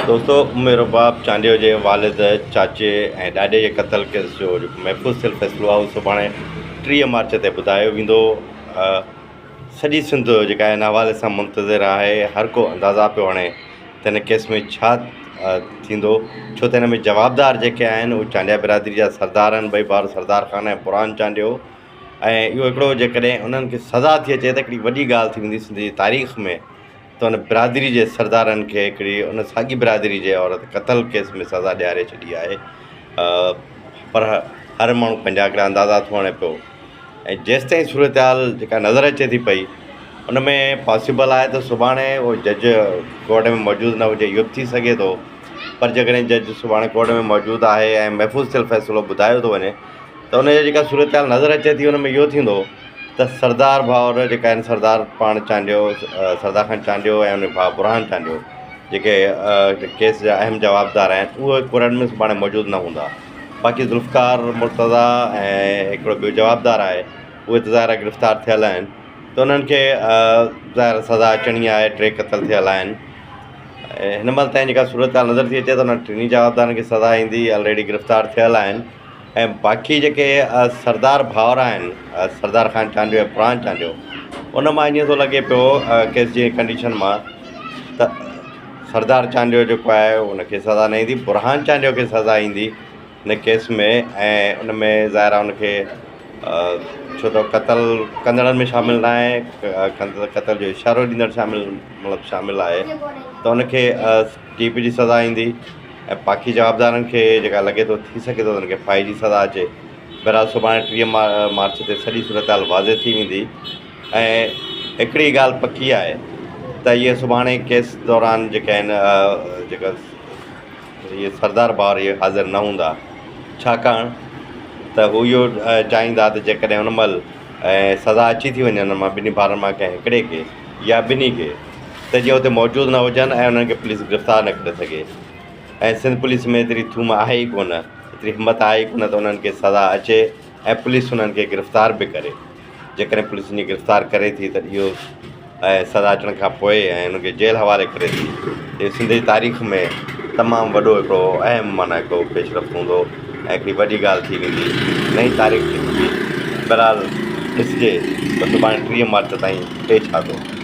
دوستو ام رباب چانڊيو جي والد، چاچي ۽ ڏاڏي جي قتل ڪيس جو جيڪو محفوظ ٿيل فيصلو آهي اهو سڀاڻي 30 مارچ تي ٻڌايو ويندو. سڄي سنڌ جيڪا ان حوالي سان منتظر آهي، هر ڪو اندازا پيو هڻي ته هن ڪيس ۾ ڇا ٿيندو، ڇو ته هن ۾ جوابدار جيڪي آهن اهي چانڊيا برادري جا سردار آهن، ٻئي ڀائر سردار خان ۽ برهان چانڊيو ۽ اهو هڪڙو جيڪڏهن انهن کي سزا ٿي اچي ته هڪڙي وڏي ڳالهه ٿي ويندي سنڌ جي تاريخ ۾. ته ان برادري جي سردارن کي هڪڙي ان ساڳي برادري جي عورت قتل ڪيس ۾ سزا ڏياري ڇڏي آهي پر هر ماڻهو پنهنجا هڪڙا اندازا ٿو هڻي پيو ۽ جيستائين صورتحال جيڪا نظر اچي ٿي پئي ان ۾ پاسيبل آهي ته سڀاڻي اهو جج ڪورٽ ۾ موجود نه هجي اهو به ٿي سگهي ٿو پر جيڪڏهن جج سڀاڻي ڪورٽ ۾ موجود آهي ۽ محفوظ ٿيل فيصلو ٻڌايو ٿو وڃي ته ان جي جيڪا صورتحال نظر اچي ٿي ان ۾ اهو ٿيندو ته سردار ڀائر جيڪا آهن سردار پاڻ چانڊيو، سردار خان چانڊيو ۽ ان جو ڀاء برهان چانڊيو جيڪي ڪيس جا اهم جوابدار آهن اهي ڪورٽ ۾ سڀاڻي موجود نه هوندا باقي ذوالفقار مرتضيٰ ۽ هڪڙو ٻيو جوابدار آهي اهي ته ظاهر آهي گرفتار ٿيل آهن ته انهن کي ظاهر سزا اچڻي آهي ٽي قتل ٿيل آهن هن مهل تائين جيڪا صورتحال نظر ٿي اچي ته انهن ٽنهي جوابدارن کي سزا ايندي آلريڊي گرفتار ٿيل آهن ۽ باقي جيڪي سردار ڀائر آهن سردار خان چانڊيو ۽ پران چانڊيو ان مان ائين ٿو لڳي پيو ڪيس جي ڪنڊيشن مان ته سردار چانڊيو جيڪو آهي ان کي سزا نه ايندي برهان چانڊيو کي سزا ايندي ان ڪيس ۾ ۽ ان ۾ ظاهر آهي ان کي ڇو ته قتل ڪندڙن ۾ شامل نه آهي قتل جو اشارو ڏيندڙ شامل مطلب شامل آهي ته ان کي ٽي پي جي سزا ايندي ۽ باقي جوابدارن کي جيڪا لڳي ٿو ٿي سگهي ٿو ته انهن کي ڦاهي جي سزا اچي. بهرحال سڀاڻي 30 مارچ تي سڄي صورتحال واضح ٿي ويندي ۽ هڪڙي ڳالهه پڪي آهي ته اهي سڀاڻي ڪيس دوران جيڪي آهن جيڪا اهي سردار ڀائر اهي حاضر نه هوندا ڇاڪاڻ ته هو اهو چاهيندا ته جيڪڏهن ان مهل سزا اچي ٿي وڃي انهن مان ٻنهي ڀائرن مان ڪنهن هڪڙي کي يا ٻنهي کي ته جيئن اتي موجود نه هجن ۽ انهن کي پوليس گرفتار نه ڪري سگهي ۽ سنڌ پوليس ۾ ايتري ٿوم آهي ئي ڪونه ايتري همت آهي ئي ڪونه ته انهن کي سزا اچي ۽ پوليس انهن کي گرفتار به ڪري جيڪڏهن پوليس انهن کي گرفتار ڪري ٿي ته اهو ۽ سزا اچڻ کان پوء ۽ انهن کي جيل حوالي ڪري ٿي اهو سنڌ جي تاريخ ۾ تمام وڏو هڪڙو اهم معنيٰ هڪڙو پيش رفت هوندو ۽ هڪڙي وڏي ڳالهه ٿي ويندي نئين تاريخ لکبي بهرحال ڏسجي ته سڀاڻي 30 مارچ تائين ٿئي ڇا ٿو.